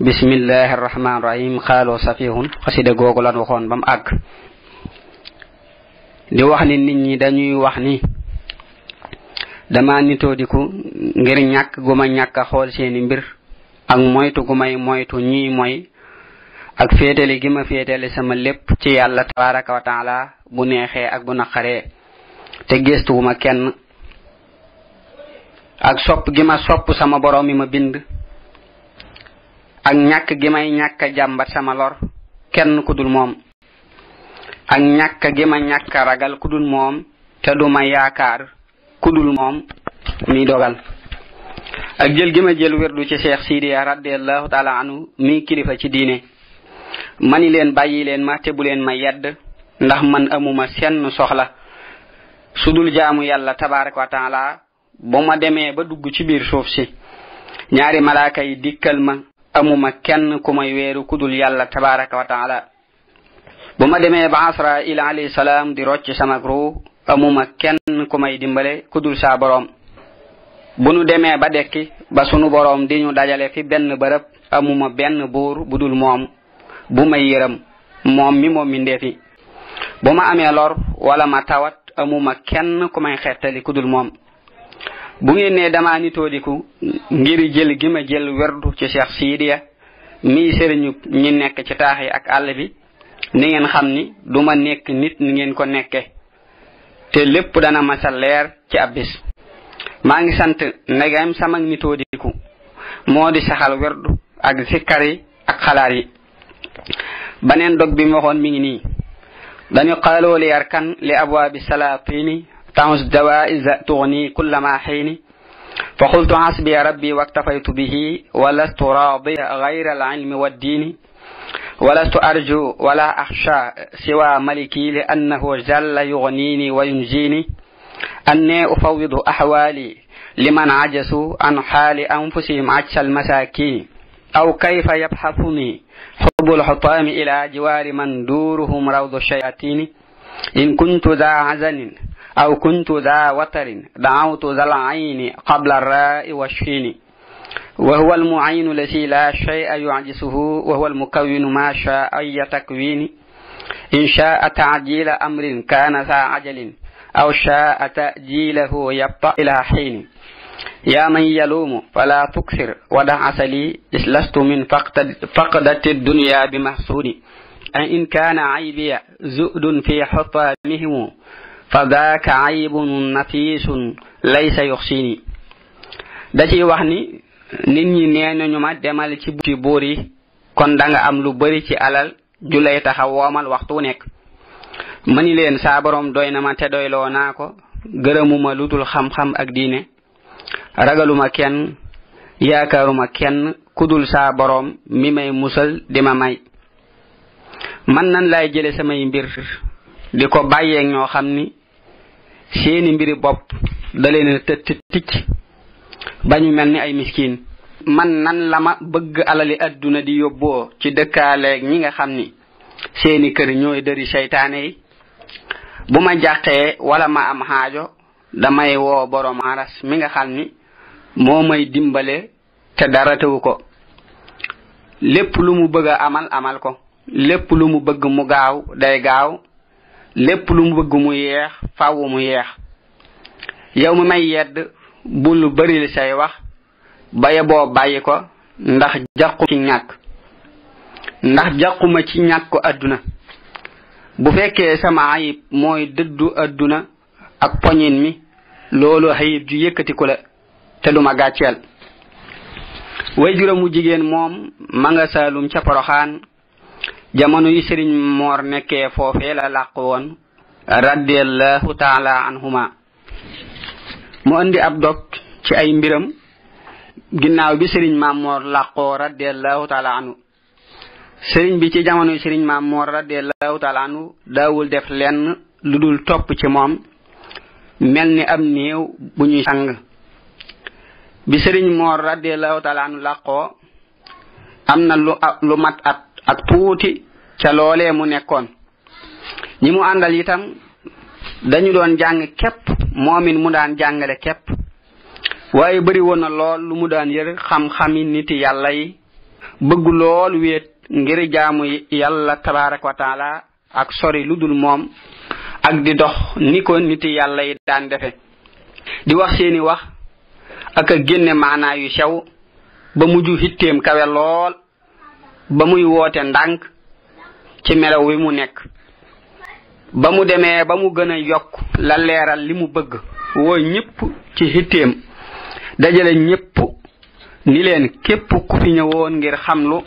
bismillahi rahmaani rahim xaaloo safihun xasida googu lan waxoon ba mu àgg di wax ni nit ñi dañuy wax ni dama nitoo diku ngir ñàkk gu ma ñàkk a xool seeni mbir ak moytu gu may moytu ñuy moy ak féetale gi ma féetale sama lépp ci yàlla tabaraka wa taala bu neexee ak bu naqaree te gëstuwuma kenn ak sopp gi ma sopp sama borom mi ma bind ak ñàkk gi may ñàkk jàmbat sama lor kenn ku dul moom ak ñàkk gi ma ñàkk ragal ku dul moom te duma yaakaar ku dul moom mi dogal ak jël gi ma jël wirdu ci Cheikh Sidiya radiyallahu taala anhu mi kilifa ci diine mani leen bàyyi leen ma te bu leen ma yedd ndax man amuma senn soxla sudul jaamu yàlla tabaraka wa taala bu ma demee ba dugg ci biir suuf si ñaari malaaka yi dikkal ma amuma kenn ku may weeru kudul yàlla tabaraka wa taala bu ma demee ba Asrail alayhi salaam di rocc sama ruu amuma kenn ku may dimbale kudul saa boroom bu nu demee ba dekki ba sunu boroom di ñu dajale fi benn bërëb amuma benn buur bu dul moom bu may yërëm moom mi ndeefi bu ma amee lor wala ma tawat amuma kenn ku may xettali kudul moom bu ngeen ne dama nitoodiku ngir jël gi ma jël werdu ci Cheikh Sidiya mi sëriñu ñi nekk ci taax yi ak àll bi ni ngeen xam ni duma nekk nit ni ngeen ko nekke te lépp dana masa leer ci ab bis maa ngi sant ndegam sama nitoodiku moo di saxal werdu ak sikkar yi ak xalaat yi baneen dog bi mu waxoon mi ngi nii dañu xaaloo li yarkan li abwaabi salaatini تعوز دوائز تغني كل ما حين فقلت حسبي ربي واكتفيت به ولست راضي غير العلم والدين ولست أرجو ولا أخشى سوى ملكي لأنه جل يغنيني وينجيني أني أفوض أحوالي لمن عجزوا عن حال أنفسهم عجز المساكين أو كيف يبحثني حب الحطام إلى جوار من دورهم روض الشياطين إن كنت ذا عزن أو كنت ذا وتر دعوت ذا العين قبل الراء والشين وهو المعين الذي لا شيء يعجزه وهو المكون ما شاء أي تكوين إن شاء تعجيل أمر كان ذا عجل أو شاء تأجيله يبطأ إلى حين يا من يلوم فلا تكثر ودع عسلي لست من فقدة الدنيا بمحسود إن كان عيبي زؤد في حطامهم فذاك عيب نفيس laysa yuxsini da ciy wax ni nit ñi nee nañu ma demal ci buti buur yi kon da nga am lu bari ci alal ju lay taxa woomal waxtu nekk mani leen saa borom doy na ma te doyloo naa ko gërëmuma ludul xam-xam ak diine ragaluma kenn yaakaaruma kenn kudul saa borom mi may musal di ma may man nan lay jële samay mbir di ko bàyyeeg ñoo xam ni seeni mbiri bopp da leen ticc bañu mel ni ay miskin man nan la ma bëgg alali adduna di yóbboo ci dëkkaaleeg ñi nga xam ni seeni kër ñooy dëri seytaane yi bu ma jàqee wala ma am xaajo damay woo borom aras mi nga xam ni moo may dimbale te dara tewu ko lépp lu mu bëgg a amal ko lépp lu mu bëgg mu gaaw day gaaw lépp lu mu bëgg mu yeex faaw mu yeex yow mi may yedd bul bari say wax baye boo bàyyi ko ndax jàquma ci ñàkk adduna bu fekkee sama ayib mooy dëddu adduna ak poñin mi loolu ayib ju yëkkatiku la te duma gàcceel way juramu jigéen moom ma nga saalum ca Poroxaan jamono yi Sëriñ Moor nekkee foofee la làqu woon radiyallahu taala anhuma mu andi ab dog ci ay mbiram ginnaaw bi Sëriñ Maam Moor làqoo radiyallahu taala anhu sëriñ bi ci jamono yi Sëriñ Maam Moor radiyallahu taala anhu daawul def lenn lu dul topp ci moom mel ni am néew bu ñuy sang bi Sëriñ Moor radiyallahu taala anhu làqoo am na lu mat at ak tuuti ca loolee mu nekkoon ñi mu àndal itam dañu doon jàng képp moomin mu daan jàngale képp waaye bari woon na lool lu mu daan yër xam-xami niti yàlla yi bëgg lool wéet ngir jaamu yàlla tabaaraka wa taala ak sori ludul moom ak di dox ni ko niti yàlla yi daan defe di wax seeni wax ak a génne maanaa yu sew ba mujj hitteem kawe lool ba muy woote ndànk ci melaw wi mu nekk ba mu demee ba mu gën a yokk la leeral li mu bëgg woo ñépp ci hitteem dajale ñépp ni leen képp ku fi ñëwoon ngir xamlu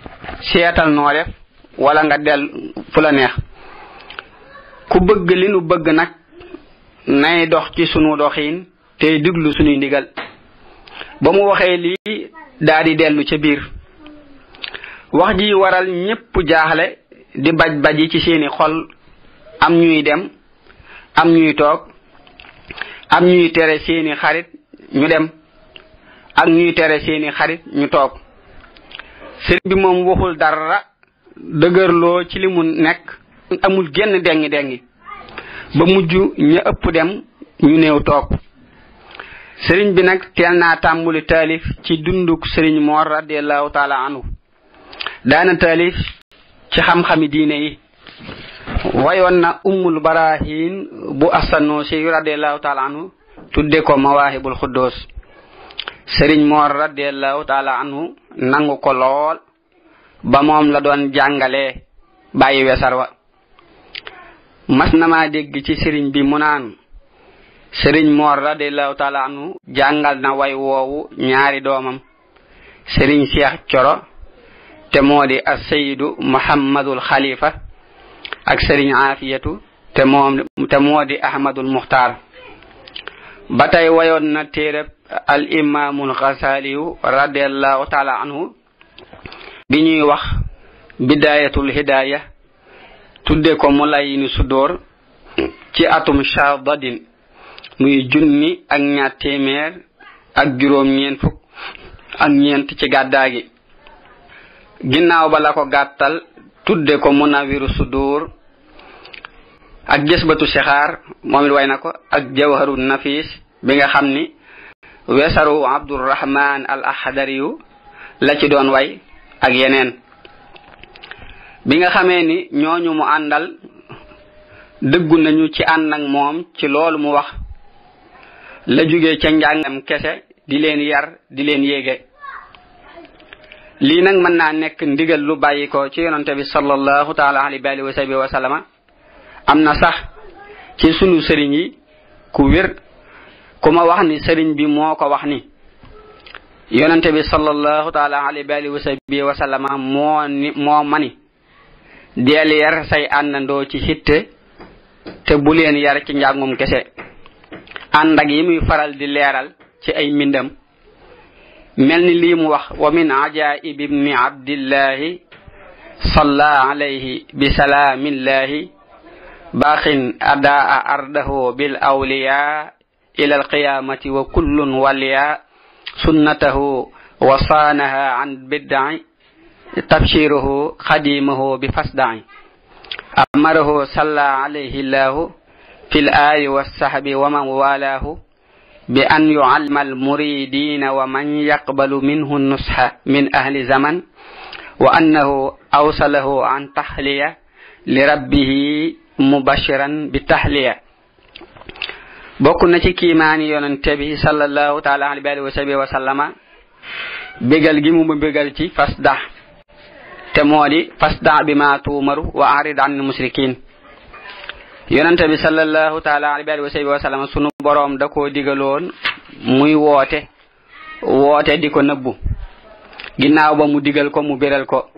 seetal noo def wala nga del fu la neex ku bëgg li nu bëgg nag nay dox ci sunu doxiin tey diglu sunuy ndigal ba mu waxee lii daa di dellu ca biir wax ji waral ñépp jaaxle di baj ci seeni xol am ñuy dem am ñuy toog am ñuy tere seeni xarit ñu dem ak ñuy tere seeni xarit ñu toog sëriñ bi moom waxul dara dëgërloo ci li mu nekk amul genn dengi ba mujj ña ëpp dem ñu néew toog sëriñ bi nag teel naa tàmbuli taalif ci dunduk sëriñ Mor radiyallahu taala anhu daana taalif ci xam-xami diine yi wayoon na ummul barahin bu As-Sanusi radiyallahu taala anhu tudde ko Mawaahibul Xuddoos sëriñ Mor radiyallahu taala anhu nangu ko lool ba moom la doon jàngalee bàyyi wesar wa mas na maa dégg ci sëriñ bi mu naan sëriñ Mor radiyallahu taala anhu jàngal na way woowu ñaari doomam sëriñ Cheikh Coro te moo di as-Sayyidu Muhammadul Xalifa ak sëriñ Afiyatu te moo di Ahmadul Muxtaar ba tey wayoon na téereb al imaamul Xasaaliyu radiyallahu taala anhu bi ñuy wax Bidaayatul Hidaaya tudde ko Mulayinu Sudóor ci atum Shaadadin muy 1286 ci gàddaa gi ginnaaw ba la ko gàttal tudde ko Munawiru Sudur ak Jësbatu Sixaar moom it way na ko ak Jawharu Nafis bi nga xam ni weesaru Abdurrahman al Axdariyu la ci doon way ak yeneen bi nga xamee ni ñooñu mu àndal dëggu nañu ci ànd ak moom ci loolu mu wax la jóge ca njàngam kese di leen yar di leen yéege lii nag mën naa nekk ndigal lu bàyyi ko ci yonante bi sallallahu taala alayhi wa sallama am na sax ci sunu sëriñ yi ku wér ku ma wax ni sëriñ bi moo ko wax ni yonante bi sallallahu taala alayhi wa sallama moo mani deel yar say àndandoo ci hitte te bu leen yar ci njàngum kese ànd ak yi muy faral di leeral ci ay mbindam mel ni lii mu wax wa min ajaib ibni abdillahi salla alayhi bi salaamillahi baaxin adaa ardahu bil awliya ila alqiyamati wa kullun waliya sunnatahu wa saanaha an bidda'i tabshiruhu xadimahu bi fasda'i amarahu salla alayhi llahu fil aali wassahabi wa man walaahu bi an yu'allima al-muridina wa man yaqbalu minhu nusha min ahli zaman wa annahu awsalahu an tahliya li rabbihi mubashiran bi tahliya bokk na ci kiimaani yonente bi sallallahu taala alayhi wa sallama bégal gi mu bégal ci fasda te moo di fasda bi ma tuumaru wa arid an musrikin yonente bi sallallahu taala alayhi wa sallam sunu boroom da koo digaloon muy woote di ko nëbbu ginnaaw ba mu digal ko mu béral ko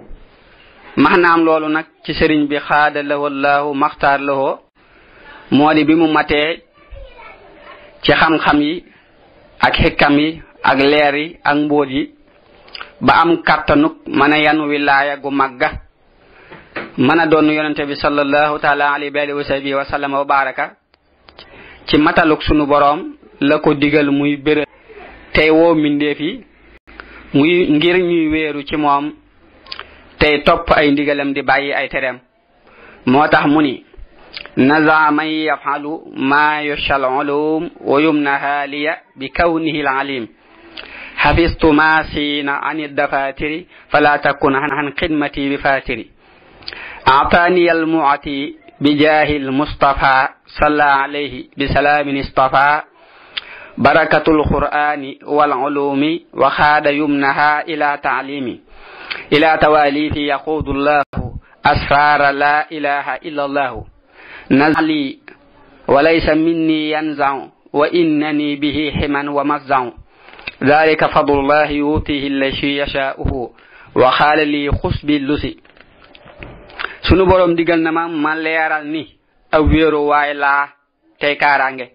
maanaam loolu nag ci sëriñ bi xaada lahu allahu maxtaar lahu moo di bi mu matee ci xam-xam yi ak xikkam yi ak leer yi ak mbóot yi ba am kàttanuk mën a yan wilaaya gu magga mën a doon yonente bi sallallahu taala alayhi wa sallam wa baraka ci mataluk sunu boroom la ko digal muy béral tey woo mbindeef yi muy ngir ñuy wéeru ci moom tey topp ay ndigalam di bàyyi ay tereem moo tax mu ni naza man yafalu ma yushal ulum wa yumna haliya bi kawnihi al alim حفظت ما سين عن الدفاتر فلا تكن عن خدمتي بفاتر أعطاني المعطي بجاه المصطفى صلى عليه بسلام اصطفى بركة القرآن والعلوم وخاد يمنها إلى تعليم إلى تواليف يقود الله أسرار لا إله إلا الله نزلي وليس مني ينزع وإنني به حما ومزع ذلك فضل الله يؤتيه الذي يشاءه وخال لي خص باللسي sunu borom digal na ma leeral ni aw wéeru waay laa tey kaaraange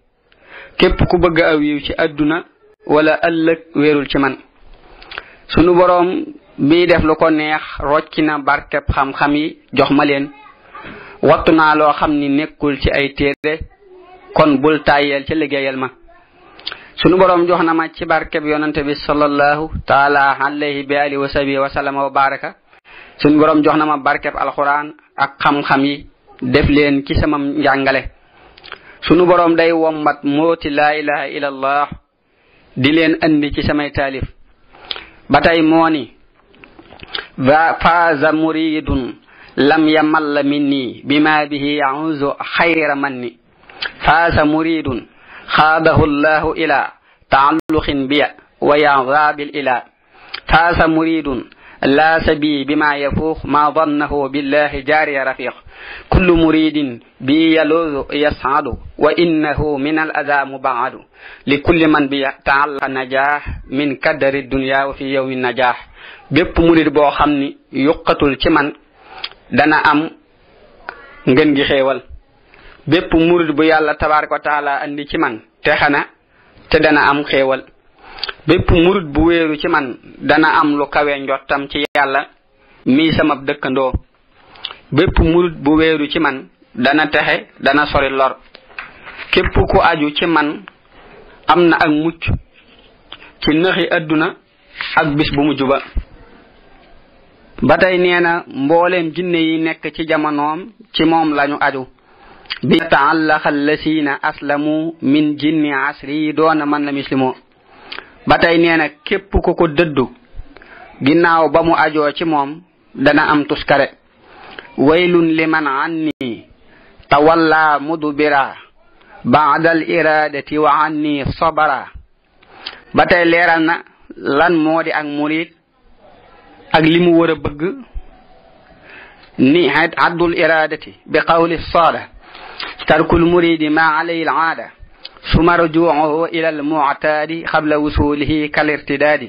képp ku bëgg aw yiw ci àdduna wala ëllëg wéerul ci man sunu borom bi def lu ko neex rocci na barkeb xam-xam yi jox ma leen wattu naa loo xam ni nekkul ci ay téere kon bul tàyyeel ci liggéeyal ma sunu borom jox na ma ci barkeb yonante bi sallallahu taala alayhi bi alihi wa sahbihi wa sallama wa baraka sunu borom jox na ma barkeb alquran ak xam-xam yi def leen ci sama njàngale sunu borom day wommat mooti la ilaha illallah di leen andi ci samay taalif batay mooni faaza muridun lam yamal minni bima bihi ya'uzu khayra manni faaza muridun khadahu allah ila ta'alluqin biya wa ya'zabil ila faaza muridun لا سبي بما يفوق ما ظنه بالله جاري رفيق كل مريد بي يلوذ يسعد وإنه من الأذى مبعد لكل من بيتعلق النجاح من كدر الدنيا وفي يوم النجاح bépp murid boo xam ni yokkatul ci man dana am ngeen gi xéewal bépp murid bu yàlla tabaaraka wa taala andi ci man te xana te dana am xéewal bépp murid bu wéeru ci man dana am lu kawe njottam ci yàlla mi sama dëkkandoo bépp murid bu wéeru ci man dana texe dana sori lor képp ku aju ci man am na ak mucc ci nëxi àdduna ak bis bu mujj ba ba tey nee na mbooleem jinne yi nekk ci jamonoom ci moom lañu aju bi ta'allaqa allasina aslamu min jinni asri doona man la muslimu ba tey nee na képp ku ko dëddu ginnaaw ba mu ajoo ci moom dana am tuskare waylun liman anni tawalla mudbira ba'da al iradati wa anni sabara ba tey leeral na lan moo di ak murid ak li mu war a bëgg ni addul iradati bi qawli saada tarkul muridi ma alayhi al aada ثم رجوعه إلى المعتاد قبل وصوله كالارتداد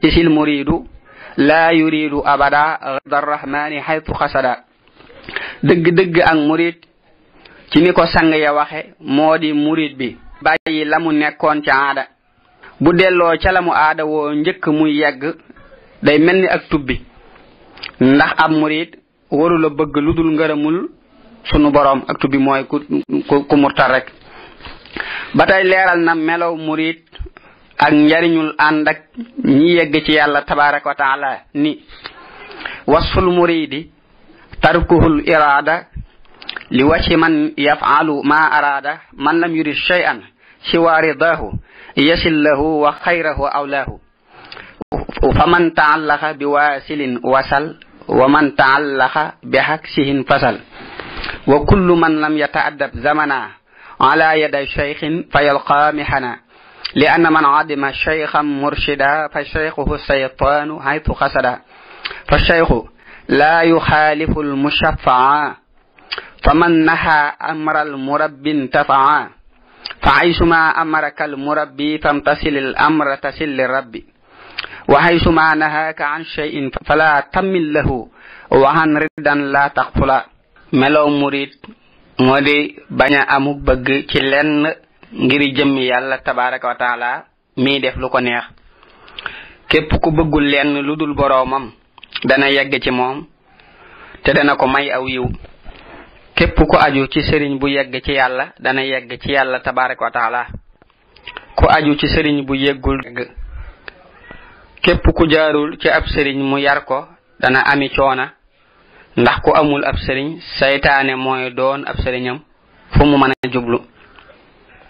إذ المريد لا يريد أبدا غض الرحمن حيث خسد دق دق أن مريد ci ni ko sang ya waxe modi murid bi bàyyi lamu nekkoon ci aada bu delloo ca lamu aada woo njëkk muy yegg day mel ni ak tubbi ndax ab murid waru la bëgg lu dul ngërëmul sunu borom ak tubbi mooy ku murtar rek ba tey leeral na melaw murid ak njariñul ànd ak ñi yegg ci yàlla tabaraka wa taala ni wasful muridi tarkuhul irada li wacci man yaf'alu ma arada man lam yurid shay'an siwa ridahu yasil lahu wa khayrahu awlahu faman ta'allaqa biwasilin wasal wa man ta'allaqa bihaksihin fasal wa kullu man lam yata'addab zamana على يد شيخ فيلقى محنا لأن من عدم شيخا مرشدا فشيخه الشيطان حيث خسدا فالشيخ لا يخالف المشفع فمن نهى أمر المربي انتفعا فحيثما أمرك المربي فامتثل الأمر تسل للرب وحيثما نهاك عن شيء فلا تمل له وعن ردا لا تغفلا ملو مريد modi baña amu bëgg ci lenn ngir jëmmi yàlla tabaraka wa taala mi def lu ko neex képp ku bëggul lenn lu dul boroomam dana yegg ci moom te dana ko may aw yiw képp ku aju ci sëriñ bu yegg ci yàlla dana yegg ci yàlla tabaraka wa taala ku aju ci sëriñ bu yeggul képp ku jaarul ci ab sëriñ mu yar ko dana ami coona ndax ku amul ab sëriñ saytaane mooy doon ab sëriñam fu mu mën a jublu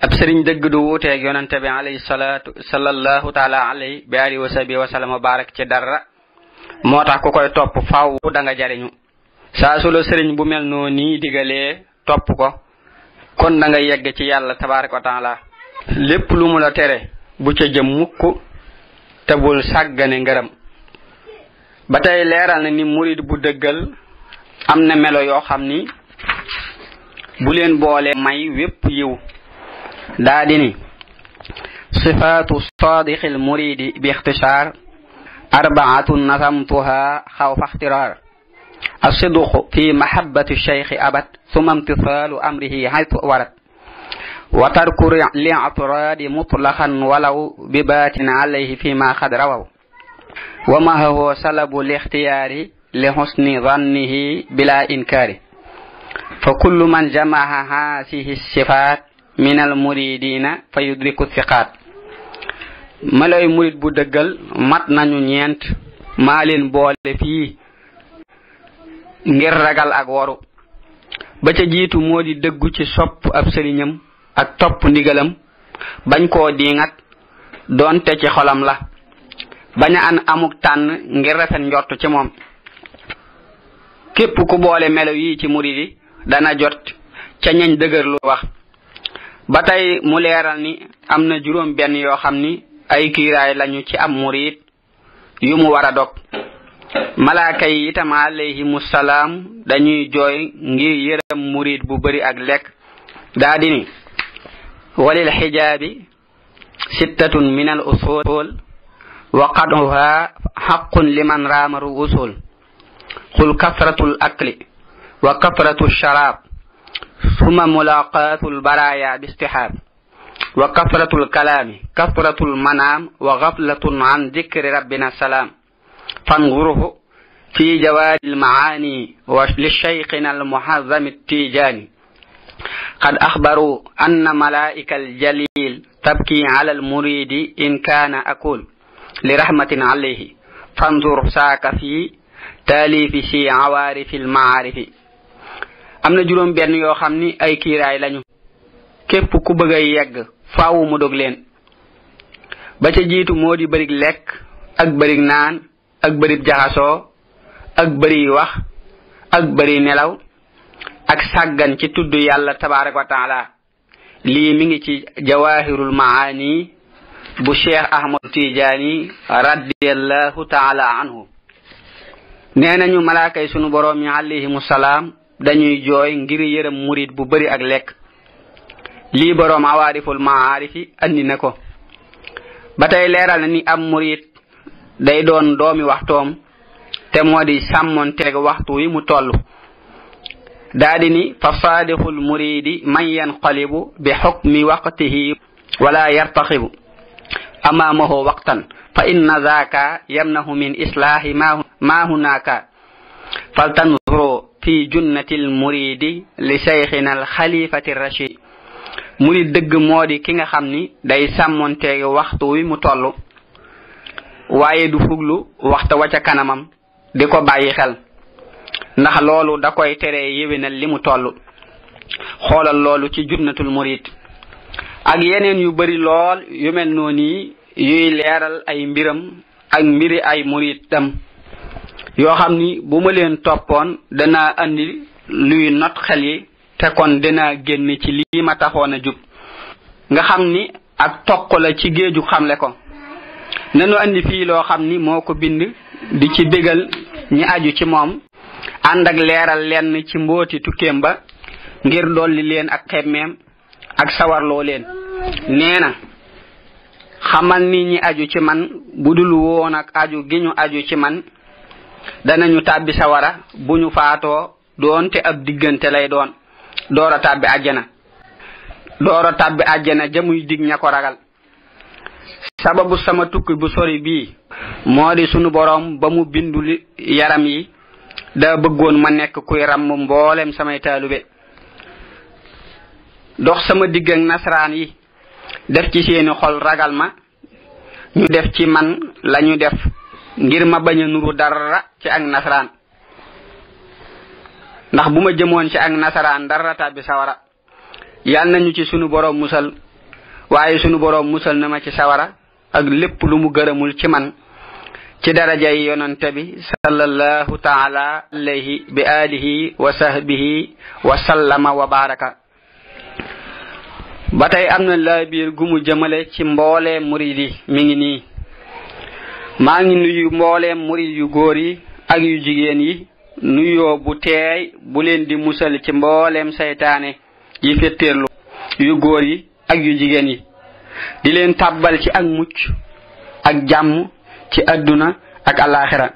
ab sëriñ dëgg du wuuteeg yonante bi alayhi salaatu sallallahu taala alayhi bi alihi wa sahbihi wa sallam barak ci dara moo tax ku koy topp faaw da nga jariñu saa su la sëriñ bu mel noo nii digalee topp ko kon da nga yegg ci yàlla tabaraka wa taala lépp lu mu la tere bu ca jëm mukk te bul sàggane ngërëm ba tey leeral na ni murid bu dëggal am na melo yoo xam ni bu leen boole may wépp yiw daa di ni sifaatu saadixil muridi bi ixtisaar arbaatun nasamtuha xawfa ixtiraar الصدق في محبة الشيخ أبد ثم امتثال أمره حيث ورد وترك الاعتراض مطلقا ولو ببات عليه فيما قد رووا وما هو سلب الاختيار لحسن ظنه بلا إنكار فكل من جمع هذه الصفات من المريدين فيدرك الثقات ملاي مريد بو دغال مات نانيو ñent ma leen boole fi ngir ragal ak waru ba ca jiitu moo di dëggu ci sopp ab sëriñam ak topp ndigalam bañ koo diingat doonte ci xolam la bañ a an amuk tànn ngir rafet njort ci moom képp ku boole melo yi ci muridi dana jot ca ñañ dëgër lu wax ba tey mu leeral ni am na juróom benn yoo xam ni ay kiiraay lañu ci am murid yu mu war a dog malaaka yi itam alayhimu salaam dañuy jooy ngir yërëm murid bu bari ak lekk daa di ni walil xijaabi sittatun min al usul wa qad'uha haqqun liman raamaru usul qul kasratul akli wa kasratul sharab summa mulaqatul baraya bistihab wa kasratul kalami kasratul manam wa ghaflatun an dhikri rabbina salam فانظره في جواد المعاني ولشيخنا المحظم التيجاني قد أخبروا أن ملائكة الجليل تبكي على المريد إن كان أقول لرحمة عليه فانظر ساك في تاليف شي عوارف المعارف أمنا جروم بيان يو خامني أي كيراي لانيو كيف كو بغا ييغ فاو مو دوغ لين با ca jiitu modi bërig lekk ak bërig naan ak bëri jaxasoo ak bëri wax ak bëri nelaw ak sàggan ci tudd yàlla tabarak wa taala lii mi ngi ci jawahirul maani bu cheikh ahmad tijaani radiyallahu taala anhu nee nañu malaakay sunu borom yi alayhimu salaam dañuy jooy ngir yërëm murid bu bëri ak lekk lii borom awaariful maarifi andi na ko ba tey leeral na ni am murid day doon doomi waxtoom te moo di sàmmonteeg waxtu wi mu toll daadi ni fa saadixul muridi man yanqalibu bi xukmi waqtihi wala yartaxibu amaamahu waqtan fa inna zaaka yamnahu min islaahi ma hunaka faltanzuru fi junnati lmuridi li cheikhina alxalifati rachid murid dëgg moo di ki nga xam ni day sàmmonteeg waxtu wi mu toll waaye du fuglu waxta wa ca kanamam di ko bàyyi xel ndax loolu da koy tere yéwénal li mu toll xoolal loolu ci junnatul murid ak yeneen yu bari lool yu mel noonu yuy leeral ay mbiram ak mbiri ay murid tam yoo xam ni bu ma leen toppoon dana andi luy not xel yi te kon dina génn ci lii ma taxoon a jub nga xam ni ak toq la ci géeju xamle ko nanu andi fii loo xam ni moo ko bind di ci bégal ñi aju ci moom ànd ak leeral lenn ci mbooti tukkeem ba ngir dolli leen ak xemmeem ak sawarloo leen nee na xamal ni ñi aju ci man budul woon ak aju gi ñu aju ci man danañu tàbbi sawara bu ñu faatoo doonte ab diggante lay doon doora tàbbi àjjana jamuy dig ña ko ragal sababu sama tukki bu sori bii moo di sunu borom ba mu bindu yaram yi daa bëggoon ma nekk kuy ràmm mboolem samay taalube dox sama digg ak nasaraan yi def ci seeni xol ragal ma ñu def ci man lañu def ngir ma bañ a nuru dara ci ak nasaraan ndax bu ma jëmoon ci ak nasaraan dara tàbbi sawara yal nañu ci sunu borom musal waaye sunu boroom musal na ma ci sawara ak lépp lu mu gërëmul ci man ci darajay yonante bi sallallahu taala alayhi bi alihi wa sahbihi wa sallama wa baraka. ba tey am na laa biir gu mu jëmale ci mbooleem murid yi mi ngi nii. maa ngi nuyu mbooleem murid yu góor yi ak yu jigéen yi nuyoo bu teey bu leen di musal ci mbooleem saytaane yi fetteerlu yu góor yi ak yu jigéen yi di leen tàbbal ci ak mucc ak jàmm ci adduna ak alaxira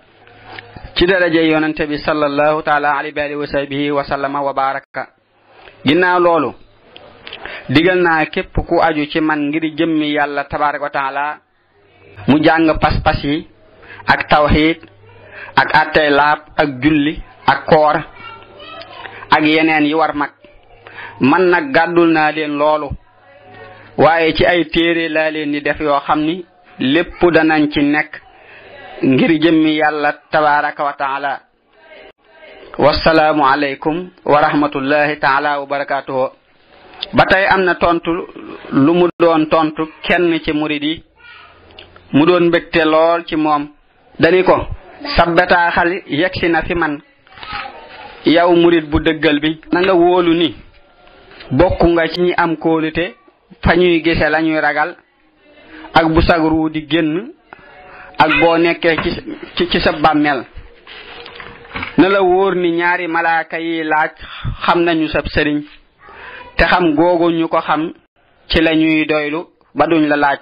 ci daraje yonante bi sallallahu taala alayhi wa sahbihi wa sallama wa baraka. ginnaaw loolu digal naa képp ku aju ci man ngir jëmmi yàlla tabaraka wa taala mu jàng pas-pas yi ak tawxiid ak attey laab ak julli ak koor ak yeneen yi war mag. man nag gàddul naa leen loolu waaye ci ay téere laa leen di def yoo xam ni lépp danañ ci nekk ngir jëmmi yàlla tabaraka wa taala. wassalaamu aleykum wa rahmatullahi taala wa barakatuhu. ba tey am na tontu lu mu doon tontu kenn ci murid yi mu doon mbégte lool ci moom. dani ko sa bataaxal yegsi na fi man yow murid bu dëggal bi na nga wóolu ni bokku nga ci ñi am kóolute fa ñuy gise lañuy ragal ak bu sagru di génn ak boo nekkee ci sa bàmmeel. na la wóor ni ñaari malaaka yi laaj xam nañu sab sëriñ te xam googu ñu ko xam ci lañuy doylu ba duñ la laaj.